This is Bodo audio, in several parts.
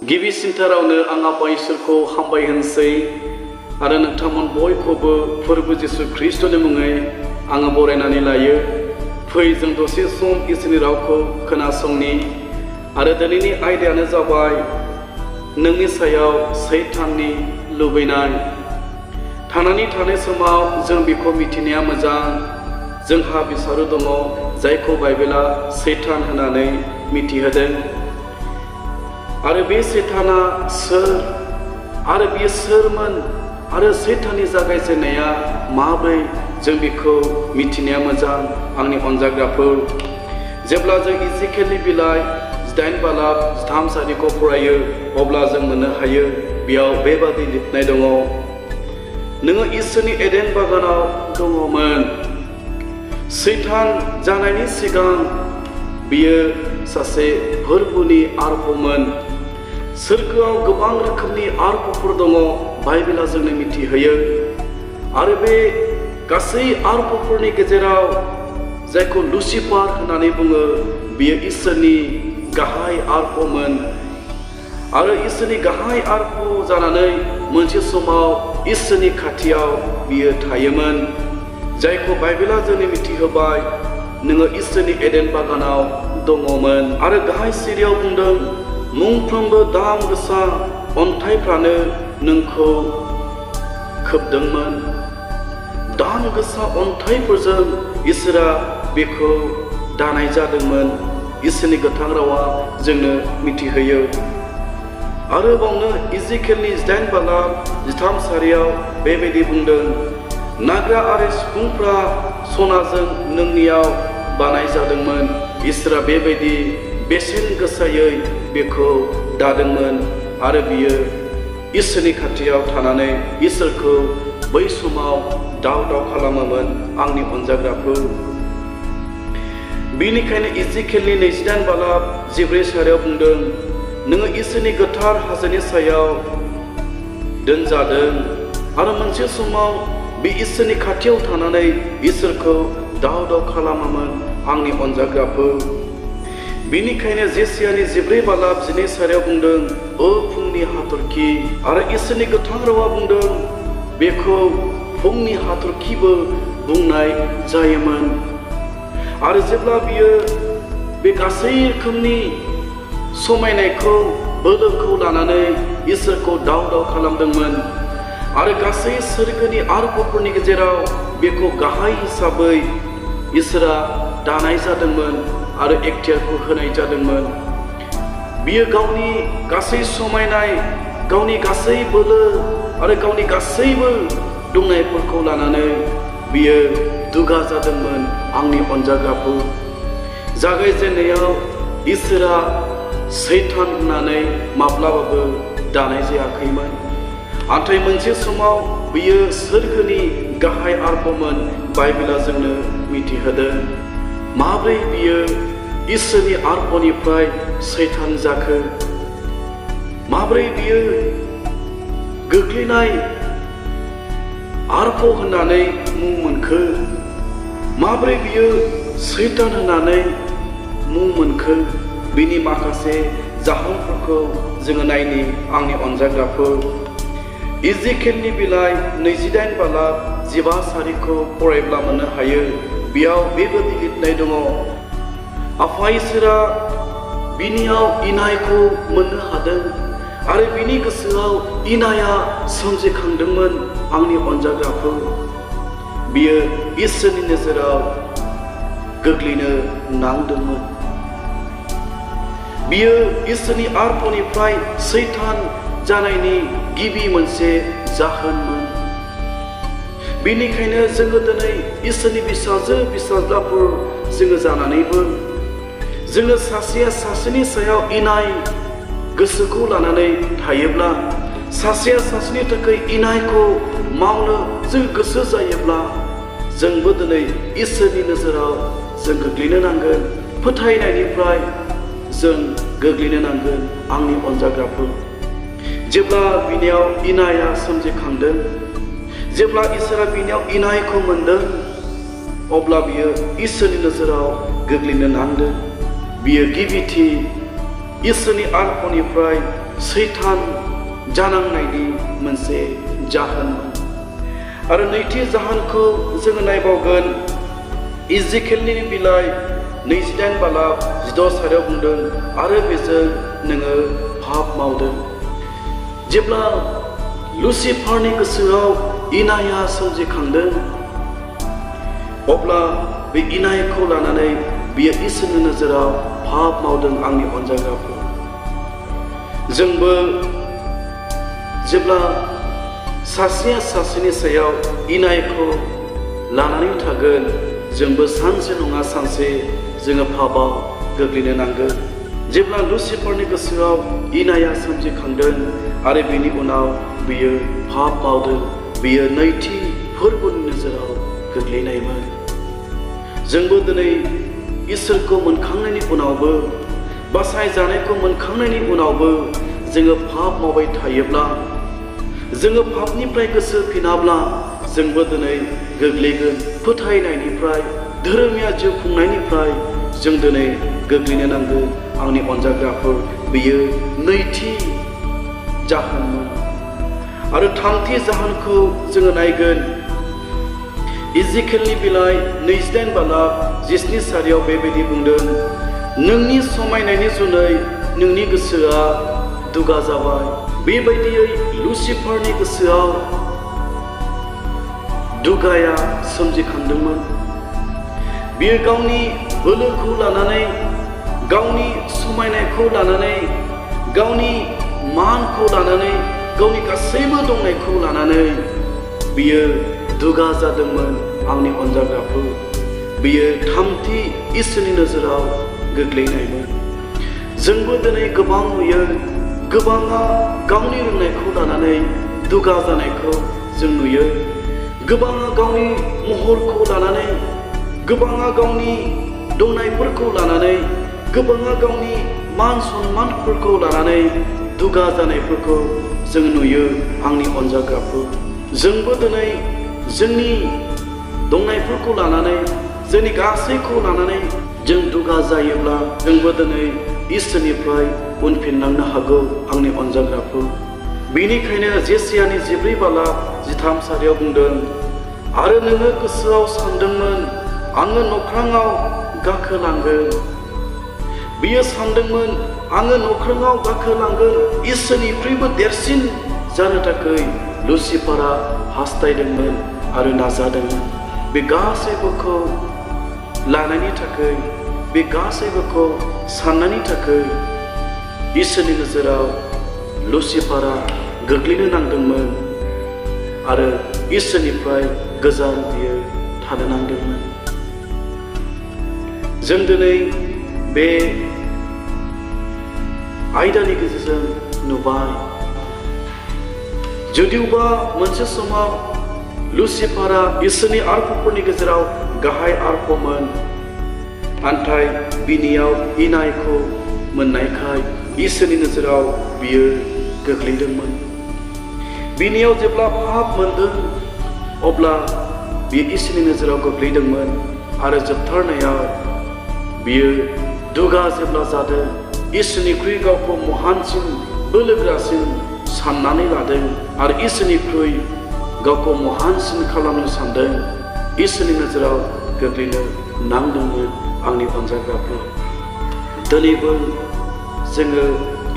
गिबि सिन्थारावनो आं आफा इसोरखौ हामबाय होनसै आरो नोंथांमोन बयखौबो फोरबो जिसु ख्रिस्टनि मुङै आङो बरायनानै लायो। फै जों दसे सम इसोरनि रावखौ खोनासंनि आरो दिनैनि आयदायानो जाबाय नोंनि सायाव सैताननि लुबैनाय। थांनानै थानाय समाव जों बेखौ मिथिनाया मोजां। जोंहा बिसारो दङ जायखौ बाइबेला सैतान होननानै मिथिहोदों। आरो बे सैताना सोर आरो बियो सोरमोन आरो सैताननि जागायजेननाया माब्रै जों बेखौ मिथिनाया मोजां आंनि अनजाग्राफोर। जेब्ला जों इजिकेलनि बिलाइ 8 बालाब 3 सारिखौ फरायो अब्ला जों मोननो हायो बेयाव बेबादि लिरनाय दङ, नोङो इसोरनि एडेन बागानाव दङमोन। सैतान जानायनि सिगां बियो सासे फोरबोनि आरफमोन। सोरगोआव गोबां रोखोमनि आरफफोर दङ बाइबेला जोंनो मिथिहोयो। आरो बे गासै आरफफोरनि गेजेराव जायखौ लुसिफार होननानै बुङो बियो इसोरनि गाहाय आरफमोन। आरो इसोरनि गाहाय आरफ जानानै मोनसे समाव इसोरनि खाथियाव बियो थायोमोन, जायखौ बाइबेला जोंनो मिथिहोबाय नोङो इसोरनि एडेन बागानाव दङमोन। आरो गाहाय सिरियाव बुंदों मोनफ्रोमबो दाम गोसा अन्थाइफ्रानो नोंखौ खोबदोंमोन। दाम गोसा अन्थाइफोरजों इसोरा बेखौ दानाय जादोंमोन। इसोरनि गोथां रावा जोंनो मिथिहोयो। आरो बावनो इजिकेलनि 8 बालाब 13 सारियाव बेबायदि बुंदों, नाग्रा आरो सिफुंफ्रा सनाजों नोंनियाव बानाय जादोंमोन। इसोरा बेबायदि बेसेन गोसायै बेखौ दादोंमोन आरो बियो इसोरनि खाथियाव थानानै इसोरखौ बै समाव दाव खालामोमोन आंनि अनजाग्राफोर। बेनिखायनो इजिकेलनि 28 बालाब 14 सारियाव बुंदों, नोङो इसोरनि गोथार हाजोनि सायाव दोनजादों। आरो मोनसे समाव बे इसोरनि खाथियाव थानानै इसोरखौ दाव खालामोमोन आंनि अनजाग्राफोर। बेनिखायनो जेसियानि 14 बालाब 12 सारियाव बुंदों, ओ फुंनि हाथरखि। आरो इसोरनि गोथां रावा बुंदों बेखौ फुंनि हाथरखिबो बुंनाय जायोमोन। आरो जेब्ला बियो बे गासै रोखोमनि समायनायखौ बोलोखौ लानानै इसोरखौ दाव खालामदोंमोन आरो गासै सोरगोनि आरफफोरनि गेजेराव बेखौ गाहाय हिसाबै इसोरा दानाय जादोंमोन आरो एक्टियारखौ होनाय जादोंमोन। बियो गावनि गासै समायनाय, गावनि गासै बोलो आरो गावनि गासैबो दंनायफोरखौ लानानै बियो दुगा जादोंमोन आंनि अनजाग्राफोर। जागायजेननायाव इसोरा सैतान होननानै माब्लाबाबो दानाय जायाखैमोन। नाथाय मोनसे समाव बियो सोरगोनि गाहाय आरफमोन बाइबेला जोंनो मिथिहोदों। माब्रै बियो इसोरनि आरफनिफ्राय सैतान जाखो, माब्रै बियो गोग्लैनाय आरफ होननानै मुं मोनखो, माब्रै बियो सैतान होननानै मुं मोनखो, बिनि माखासे जाहोनफोरखौ जोङो नायनि आंनि अनजाग्राफोर। इजिकेलनि बिलाइ 28 बालाब 15 सारिखौ फरायब्ला मोननो हायो। बेयाव बेबादि लिरनाय दङ, आफा इसोरा बिनियाव इनायखौ मोननो हादों आरो बिनि गोसोआव इनाया सोमजिखांदोंमोन आंनि अनजाग्राफोर। बियो इसोरनि नोजोराव गोग्लैनो नांदोंमोन। बियो इसोरनि आरफनिफ्राय सैतान जानायनि गिबि मोनसे जाहोनमोन। बेनिखायनो जोङो दिनै इसोरनि फिसाज्लाफोर जोङो जानानैबो जोङो सासेया सासेनि सायाव इनाय गोसोखौ लानानै थायोब्ला, सासेया सासेनि थाखाय इनायखौ मावनो जों गोसो जायोब्ला जोंबो दिनै इसोरनि नोजोराव जों गोग्लैनो नांगोन। फोथायनायनिफ्राय जों गोग्लैनो नांगोन आंनि अनजाग्राफोर। जेब्ला बिनियाव इनाया सोमजिखांदों, जेब्ला इसोरा बिनियाव इनायखौ मोनदों, अब्ला बियो इसोरनि नोजोराव गोग्लैनो नांदों। बियो गिबिथि इसोरनि आर्फनिफ्राय सैतान जानांनायनि मोनसे जाहोनमोन। आरो नैथि जाहोनखौ जोङो नायबावगोन इजिकेलनि बिलाइ 28 बालाब 16 सारियाव बुंदों आरो बेजों नोङो पाप मावदों। जेब्ला लुसिफारनि गोसोआव इनाया सोमजिखांदों अब्ला बे इनायखौ लानानै बियो इसोरनि नोजोराव पाप मावदों। आंनि अनजाग्राफोर, जोंबो जेब्ला सासेया सासेनि सायाव इनायखौ लानानै थागोन जोंबो सानसे नङा सानसे जोङो पापाव गोग्लैनो नांगोन। जेब्ला लुसिफारनि गोसोआव इनाया सोमजिखांदों आरो बिनि उनाव बियो पाप मावदों, बियो नैथि फोरबोनि नोजोराव गोग्लैनायमोन। जोंबो दिनै इसोरखौ मोनखांनायनि उनावबो बासायजानायखौ मोनखांनायनि उनावबो जोङो पाप मावबाय थायोब्ला, जोङो पापनिफ्राय गोसो फिनाब्ला जोंबो दिनै गोग्लैगोन। फोथायनायनिफ्राय धोरोमिया जिउ खुंनायनिफ्राय जों दिनै गोग्लैनो नांगोन। आंनि अनजाग्राफोर, बेयो नैथि जाहोनमोन। आरो थामथि जाहोनखौ जोङो नायगोन इजिकेलनि बिलाइ 28 बालाब 17 सारियाव बेबायदि बुंदों, नोंनि समायनायनि जुनै नोंनि गोसोआ दुगा जाबाय। बेबायदियै लुसिफारनि गोसोआव दुगाया सोमजिखांदोंमोन। बियो गावनि बोलोखौ लानानै, गावनि समायनायखौ लानानै, गावनि मानखौ लानानै, गावनि गासैबो दंनायखौ लानानै बियो दुगा जादोंमोन। आंनि अनजाग्राफोर, बियो थामथि इसोरनि नोजोराव गोग्लैनायमोन। जोंबो दिनै गोबां नुयो, गोबाङा गावनि रोंनायखौ लानानै दुगा जानायखौ जों नुयो। गोबाङा गावनि महरखौ लानानै, गोबाङा गावनि दंनायफोरखौ लानानै, गोबाङा गावनि मान सन्मानफोरखौ लानानै दुगा जानायफोरखौ जों नुयो। आंनि अनजाग्राफोर, जोंबो दिनै जोंनि दंनायफोरखौ लानानै, जोंनि गासैखौ लानानै जों दुगा जायोब्ला जोंबो दिनै इसोरनिफ्राय उनफिनलांनो हागौ। आंनि अनजाग्राफोर, बेनिखायनो जेसियानि 14 बालाब 13 सारियाव बुंदों, आरो नोङो गोसोआव सानदोंमोन आङो नख्राङाव गाखोलांगोन। बियो सानदोंमोन आङो नख्राङाव गाखोलांगोन। इसोरनिख्रुइबो देरसिन जानो थाखाय लुसिफारा हास्थायदोंमोन आरो नाजादोंमोन। बे गासैबोखौ लानायनि थाखाय, बे गासैबोखौ साननायनि थाखाय इसोरनि नोजोराव लुसिफारा गोग्लैनो नांदोंमोन आरो इसोरनिफ्राय गोजान बियो थानो नांदोंमोन। जों दिनै बे आयदानि गेजेरजों नुबाय, जुदिबा मोनसे समाव लुसिफारा इसोरनि आर्फफोरनि गेजेराव गाहाय आर्फमोन, नाथाय बिनियाव इनायखौ मोननायखाय इसोरनि नोजोराव बियो गोग्लैदोंमोन। बिनियाव जेब्ला पाप मोनदों अब्ला बियो इसोरनि नोजोराव गोग्लैदोंमोन आरो जोबथारनायाव बियो दुगा जेब्ला जादों, इसोरनिख्रुइ गावखौ महानसिन बोलोगोरासिन साननानै लादों आरो इसोरनिख्रुइ गावखौ महानसिन खालामनो सानदों, इसोरनि नोजोराव गोग्लैनो नांदोंमोन। आंनि अनजाग्राफोर, दिनैबो जोङो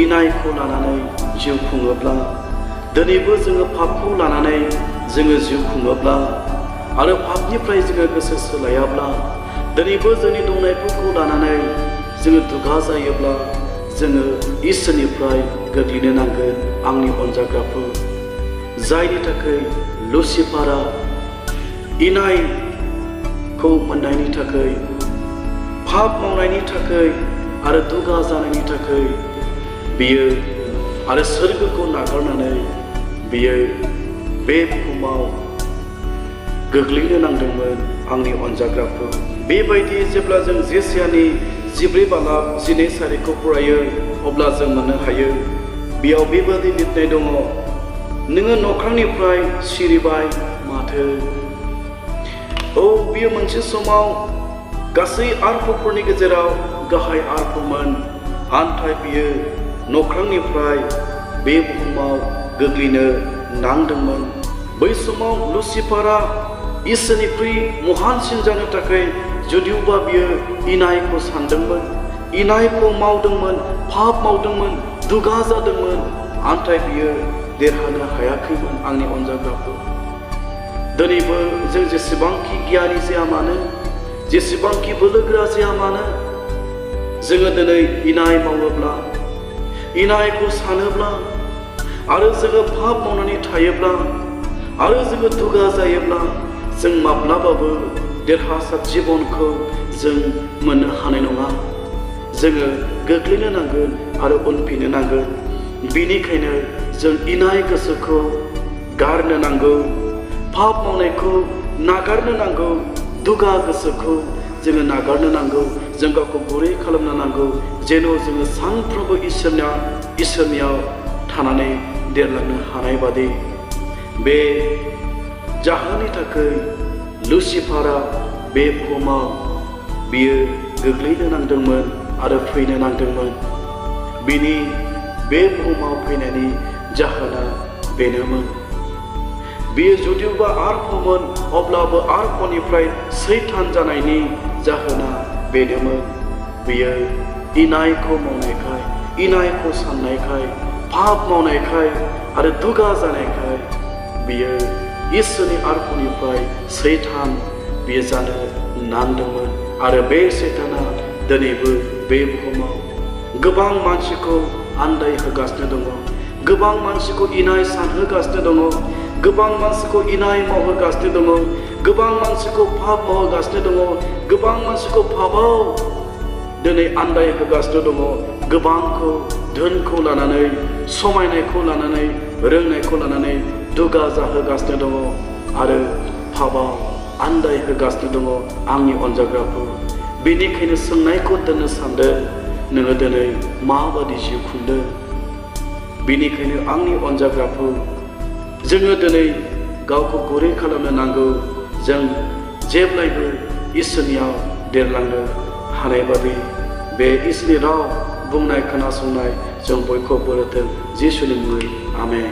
इनायखौ लानानै जिउ खुङोब्ला, दिनैबो जोङो पापखौ लानानै जोङो जिउ खुङोब्ला आरो पापनिफ्राय जोङो गोसो सोलायाब्ला, दिनैबो जोंनि दंनायफोरखौ लानानै जोङो दुगा जायोब्ला जोङो इसोरनिफ्राय गोग्लैनो नांगोन। आंनि अनजाग्राफोर, जायनि थाखाय लुसिफारा इनायखौ मोननायनि थाखाय, पाप मावनायनि थाखाय आरो दुगा जानायनि थाखाय बियो आरो सोरगोखौ नागारनानै बियो बे बुहुमाव गोग्लैनो नांदोंमोन। आंनि अनजाग्राफोर, बेबायदि जेब्ला जों जेसियानि 14 बालाब 12 सारिखौ फरायो अब्ला जों मोननो हायो, बेयाव बेबायदि लिरनाय दङ, नोङो नख्रांनिफ्राय सिरिबाय माथो। औ, बियो मोनसे समाव गासै आर्फफोरनि गेजेराव गाहाय आर्फमोन, आन्थाय बियो नख्रांनिफ्राय बे बुहुमाव गोग्लैनो नांदोंमोन। बै समाव लुसिफारा इसोरनिख्रुइ महानसिन जानो थाखाय जुदिउबा बियो इनायखौ सानदोंमोन, इनायखौ मावदोंमोन, पाप मावदोंमोन, दुगा जादोंमोन, आन्थाय बियो देरहानो हायाखैमोन। आंनि अनजाग्राफोर, दिनैबो जों जेसेबांखि गियानि जाया मानो, जेसेबांखि बोलोगोरा जाया मानो, जोङो दिनै इनाय मावोब्ला, इनायखौ सानोब्ला, आरो जोङो पाप मावनानै थायोब्ला, आरो जोङो दुगा जायोब्ला, जों माब्लाबाबो देरहासार जिबनखौ जों मोननो हानाय नङा। जोङो गोग्लैनो नांगोन आरो उनफिननो नांगोन। बेनिखायनो जों इनाय गोसोखौ गारनो नांगौ, पाप मावनायखौ नागारनो नांगौ, दुगा गोसोखौ जोङो नागारनो नांगौ। जों गावखौ गुरै खालामनो नांगौ, जेन' जोङो सानफ्रोमबो इसोरनियाव थानानै देरलांनो हानाय बादि। बे जाहोननि थाखाय लुसिफारा बे बुहुमाव बियो गोग्लैनो नांदोंमोन आरो फैनो नांदोंमोन। बिनि बे बुहुमाव फैनायनि जाहोना बेनोमोन। बियो जुदिउबा आर्फमोन, अब्लाबो आर्फनिफ्राय सैतान जानायनि जाहोना बेनोमोन। बियो इनायखौ मावनायखाय, इनायखौ साननायखाय, पाप मावनायखाय आरो दुगा जानायखाय बियो इसोरनि आर्फनिफ्राय सैतान बियो जानो नांदोंमोन। आरो बे सैताना दिनैबो बे बुहुमाव गोबां मानसिखौ आन्दाय होगासिनो दङ, गोबां मानसिखौ इनाय सानहोगासिनो दङ, गोबां मानसिखौ इनाय मावहोगासिनो दङ, गोबां मानसिखौ पाप मावहोगासिनो दङ, गोबां मानसिखौ पापाव दिनै आन्दाय होगासिनो दङ। गोबांखौ धोनखौ लानानै, समायनायखौ लानानै, रोंनायखौ लानानै दुगा जाहोगासिनो दङ आरो पापाव आन्दाय होगासिनो दङ। आंनि अनजाग्राफोर, बेनिखायनो सोंनायखौ दोननो सानदों, नोङो दिनै माबादि जिउ खुंदों? बेनिखायनो आंनि अनजाग्राफोर, जोङो दिनै गावखौ गुरै खालामनो नांगौ। जों जेब्लायबो इसोरनियाव देरलांनो हानाय बादि। बे इसोरनि राव बुंनाय खोनासंनाय जों बयखौबो बोरथों। जिसुनि मुङै आमेन।